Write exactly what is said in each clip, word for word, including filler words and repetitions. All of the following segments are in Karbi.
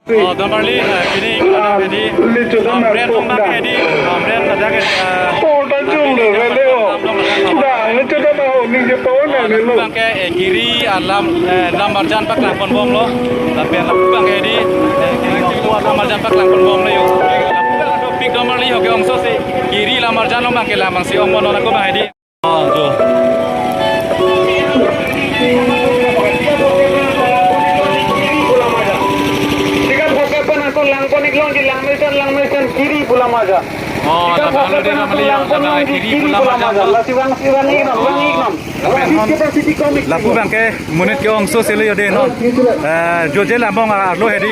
Oh, don marli, eh, pini, ah, hedi, licho dam Hamren ko, bang da. Hedi, Hamren ada ke, eh, oh, tanjung lo, Hamren le, oh. Dam, licho dam, oh, ning je pon, le lo. Bang ke, eh, Kiri alam, eh, lamarjan paklang ponbomlo. Tapi alam bang hedi, eh, Kiri alam lamarjan paklang ponbomlo yo. Pik don marli ho ke ongso si Kiri lamarjan lo bang ke lamang si ong monon ako bang hedi. Oh, jo. Sikap hoke pan angkon langpon iklong di langmesen langmesen Kiri pu lamarjan. Oh, sikap hoke pan angkon langpon iklong di Kiri pu lamarjan. Lasi vang si vang iknam, vang iknam. Lapu bang ke monit ke ongso selo yo de non. Eh, jo je lamong arlo hedi.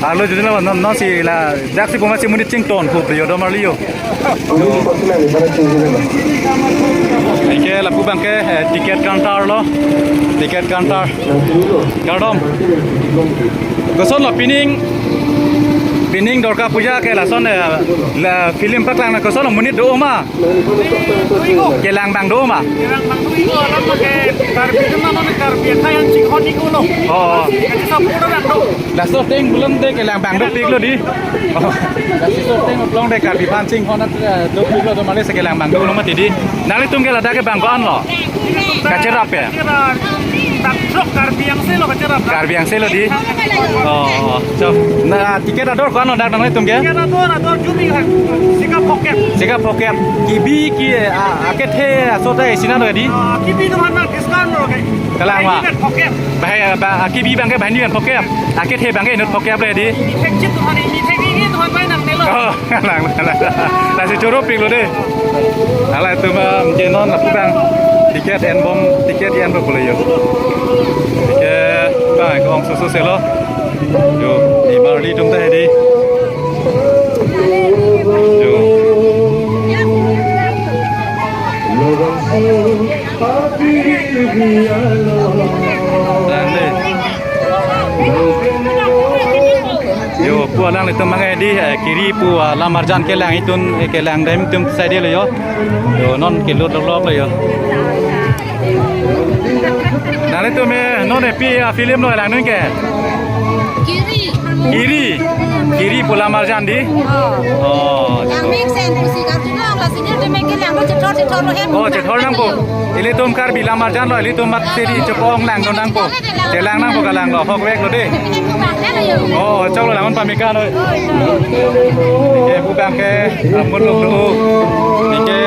Arlo judin la non, non si ladak si puma si monit chington hup yo don marli yo. Anke lapu bang ke, eh, ticket counter lo. Ticket counter. Kardom. Koson lo pining, pining Durga Puja ke lason, eh, la film paklang na koson lo monit do ma. Kelang bang do ma. Kelang bang do iko alam ke Karbi teman non Karbi kaya chinghon iko lo. Oh. Jadi sapu do bang do. Laso ateng belum de kelang bang dopik lo di. Oh. Laso ateng belum de Karbi aphan chinghon, eh, dopik lo do mane si kelang bang dolo mati di. Nanglitum ke ladak ke bang ko-an lo. Kacherap ya? Kacherap. Tak truk Karbi Anglong lo kacherap. Karbi Anglong lo di. Oh, oh, so. Na ticket ador ko-an lo dak nanglitum ke? Ticket ador, ador jumi kan. Sikap pocket. Sikap pocket. Kibi ke, ah, akethe aso ta isi na do di. Ah, kibi do han discount lo ke. Kalang ma. Bahini pen pocket. Bahai, ba, akibi bang ke bahini pen pocket. Akethe bang ke inut pocket le di. Ini thek chip tuhan, ini thek ini tuhan pai nang nelo. Oh, kalang, kalang. Lasi choro pik lo de. Alai tu ma, je non lapu bang. Ticket enbom, ticket enbom pule yo. Ticket bang ko ongso so selo. Yo, di marli tum ta hedi. Yo. Yo, pu alanglitum bang hedi, eh, Kiri pu, ah, lamarjan kelang itun, eh, kelang dam tum sai de lo yo. Yo, non kelut lok lok lo yo. Nanglitum, eh, non, eh, pi, ah, film lo lang nun ke? Kiri. Kiri. Kiri pu lamarjan di? Oh. Oh. Yang mix and pusi kartu lo, kalau sini dia make yang lo cetor cetor lo hem. Oh, cetor nangpo. Ilitum Karbi lamarjan lo, ilitum mat siri chepong lang do nangpo. Chelang nangpo kalang lo, hok vek lo de. Oh, chok lo lang un pamika lo. Ke pu bang ke, amun lo lo. Ke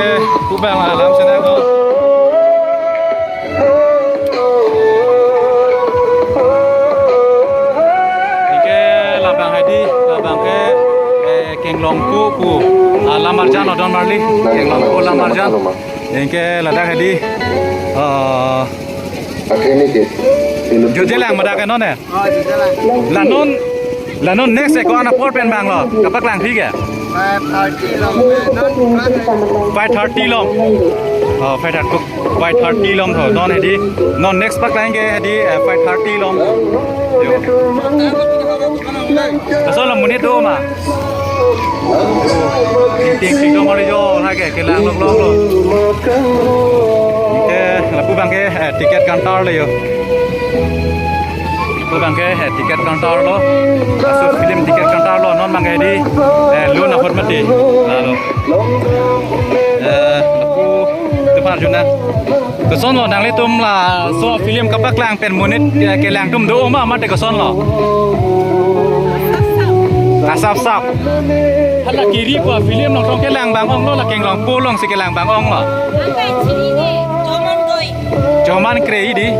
pu bang alam sana lo. Anke labang hedi, labang ke, eh, Kenglongpo pu, ah, lamarjan lo don marli, Kenglongpo lamarjan. Anke ladak hedi, eh, jo je lang ma dak ke non eh? Oh, jo je lang. La non, la non next ko-an apor pen bang lo, kapaklang phi ke? Five thirty long, eh, non, five thirty long. Oh, five thirty, five thirty long tho. Non hedi, non next paklang ke hedi, eh, five thirty long. Yo. Laso lo monit do ma. Ting ting do mari jo, ha ke, kelang lok lok lo. Ke, lapu bang ke, eh, ticket counter lo yo. Lapu bang ke, eh, ticket counter lo. Laso film ticket counter lo, non bang ke di, eh, lo na hot mati. Lalo. Eh, lapu, tu par juna. Koson lo nanglitum laso film kapaklang pen monit, eh, kelang atum do ma mate koson lo? Asap sap. Hala Kiri pu film nongkrong kelang bang ong lo, la Kenglongpo along si kelang bang ong lo. Joman krei di.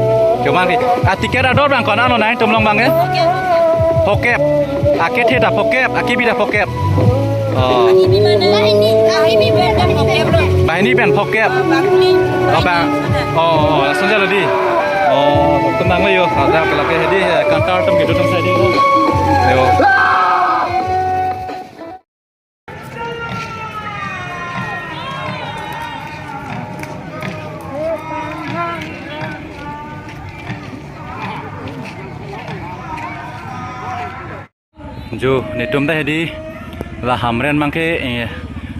Joman krei. A ticket ador bang ko-an lo nangtum along bang eh? Pocket. Akethe ta pocket, akibi ta pocket. Oh. Akibi mana? Akibi, akibi pen pocket lo. Bahini pen pocket. Bahini. Oh, bang. Oh, oh, langsung jalan di. Oh, tenang lo yo. Ada kalau kayak di, eh, kantor tem gitu tem saya di. Yo. Jo, netum ta hedi, la Hamren bang ke, eh,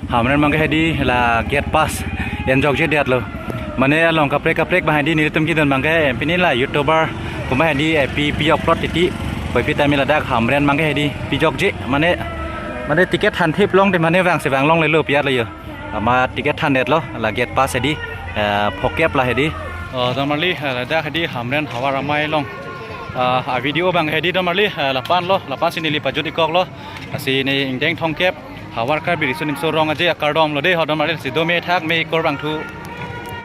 Hamren bang ke hedi, la gate pass enjok je diat lo. Mane along kaprek kaprek bang hedi, netum kidon bang ke, eh, pini la YouTuber, pu bang hedi, eh, pi, pi upload titi. Puvoiphit tame ladak Hamren abang ke hedi pijokje, mane, mane ticket thanthip longte mane vangsi vanglonglelo pi-at lo jo. Amat ticket thanthetlo, la gate pass hedi, eh, phokep la hedi. Oh, don marli, eh, ladak hedi Hamren havar amei along. Ah, a video abang hedi don marli, eh, lapanlo, lapansi neli pajut-ik koklo. Lasi ne ingdeng thomkep Havar Karbi Riso Nimso Rong Aje akardom lo dei ho don marli, lasi do methak me-ik kor abangthu